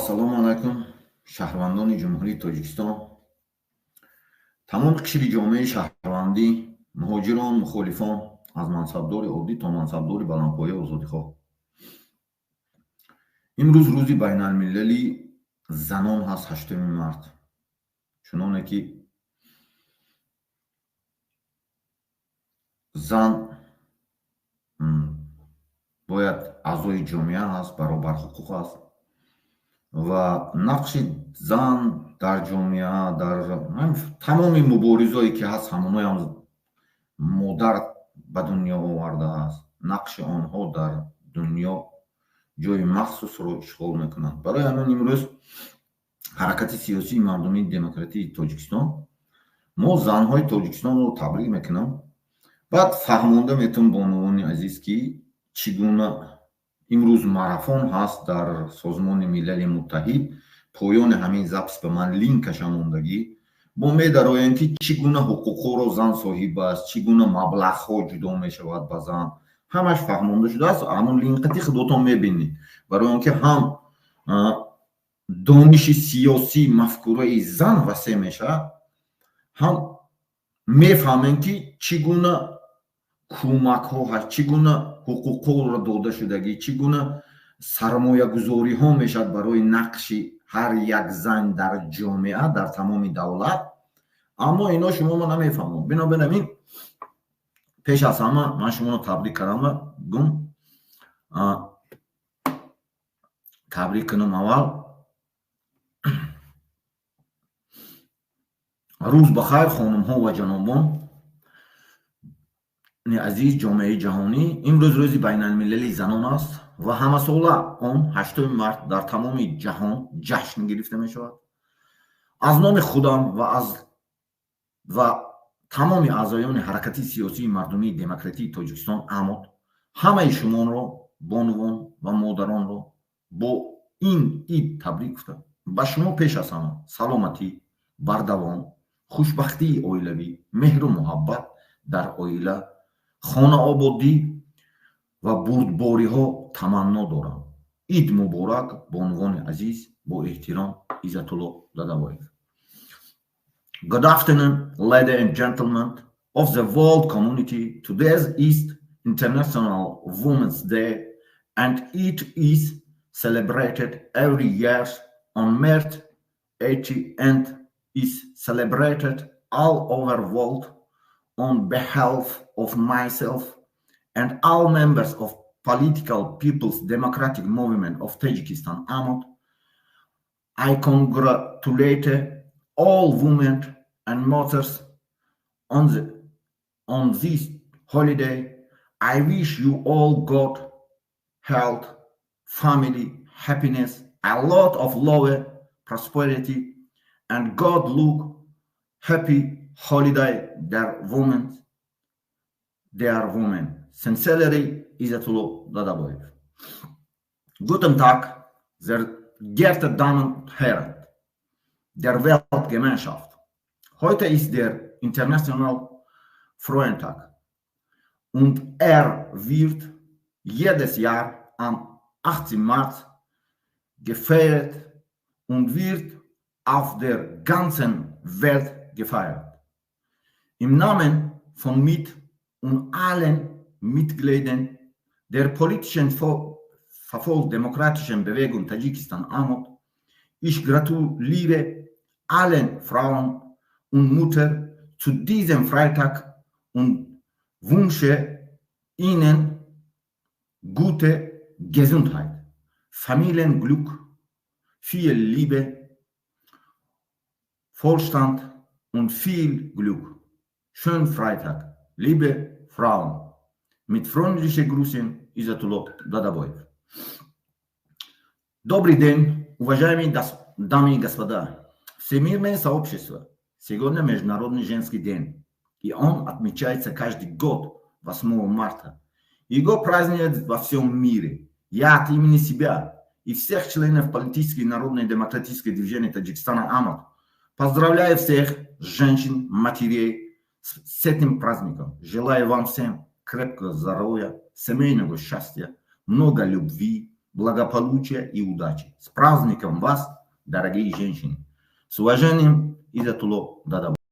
Ассалому алайкум, шаҳрвандони Ҷумҳурии Тоҷикистон, тамоми қишри ҷомеаи шаҳрвандӣ, муҳоҷирон, мухолифон, аз мансабдори оддӣ то мансабдори баландпоя, озодихоҳ. Имрӯз рӯзи байналмилалии занон ҳаст, 8 март. Чуноне ки зан бояд аъзои ҷомеа ҳаст, баробарҳуқуқ аст ва нақши зан дар ҷомеа, дар тамоми муборизое ки ҳаст, ҳамоноям модар ба дунё овардааст. Нақши онҳо дар дунё ҷои махсусро ишғол мекунанд. Барои ҳамин имрӯз ҳаракати сиёсии мардумии демократии Тоҷикистон мо занҳои Тоҷикистонро табрик мекунам. Баъд фаҳмонда метавон, бонувони азиз, ки чӣ гуна имрӯз марафон ҳаст дар Созмони Милали Муттаҳид. Поёни ҳамин запис ба ман линкаша мондагӣ, мо медароем, ки чӣ гуна ҳуқуқҳоро зан соҳиб аст, чӣ гуна маблағҳо ҷудо мешавад ба зан, ҳамаш фаҳмонда шудааст. Ҳамон линкати худотон мебинед, барои он ки ҳам дониши сиёсӣ, мафкураи зан васеъ мешавад, ҳам мефаҳмем, ки чӣ гуна кӯмакҳо ҳаст, чӣ гуна ҳуқуқҳоро дода шудагӣ, чӣ гуна сармоягузориҳо мешавад барои нақши ҳар як зан дар ҷомеа, дар тамоми давлат. Аммо ино шуморо намефаҳмон. Бинобар ҳамин пеш аз ҳама ман шуморо табрик кардам ва гум табрик кунам. Аввал рӯз ба хайр, хонумҳо ва ҷанобон азиз, ҷомеаи ҷаҳонӣ. Имрӯз рӯзи байналмилалии занон аст ва ҳамасола он 8 март дар тамоми ҷаҳон ҷашн гирифта мешавад. Аз номи худам ва тамоми аъзоёни ҳаракати сиёсии мардумии демократии Тоҷикистон АМОД ҳамаи шуморо, бонувон ва модаронро бо ин ид табрик гуфтам. Ба шумо пеш аз ҳама саломатӣ, бардавом, хушбахтии оилавӣ, меҳру муҳаббат дар оила, хонаободӣ ва бурдбориҳо таманно дорам. Ид муборак, бонувони азиз. Бо эҳтиром, Иззатулло Дадабоев. Good afternoon, ladies and gentlemen of the world community. Today is International Women's Day, and it is celebrated every year on March 8 and is celebrated all over the world. On behalf of myself and all members of Political People's Democratic Movement of Tajikistan, AMOD, I congratulate all women and mothers on this holiday. I wish you all good health, family, happiness, a lot of love, prosperity, and good luck. Happy holiday, dear women, dear women. Sincerely, Izzatullo Dadaboyev. Guten Tag, sehr geehrte Damen und Herren der Weltgemeinschaft. Heute ist der Internationale Frauentag und er wird jedes Jahr am 18. März gefeiert und wird auf der ganzen Welt gefeiert. Im Namen von mit und allen Mitgliedern der politischen verfolgt-demokratischen Bewegung Tadschikistan AMOD, ich gratuliere allen Frauen und Müttern zu diesem Freitag und wünsche ihnen gute Gesundheit, Familienglück, viel Liebe, Wohlstand und viel Glück. Schönen Freitag, liebe Frauen. Mit freundlichen Grüßen, Izzatullo Dadaboyev. Добрый день, уважаемые дамы и господа. Всемирное сообщество. Сегодня Международный женский день, и он отмечается каждый год 8 марта. Его празднуют во всем мире. Я от имени себя и всех членов политической и народной демократической движения Таджикистана АМОД поздравляю всех женщин, матерей с этим праздником. Желаю вам всем крепкого здоровья, семейного счастья, много любви, благополучия и удачи. С праздником вас, дорогие женщины! С уважением, Иззатулло Дадабоев.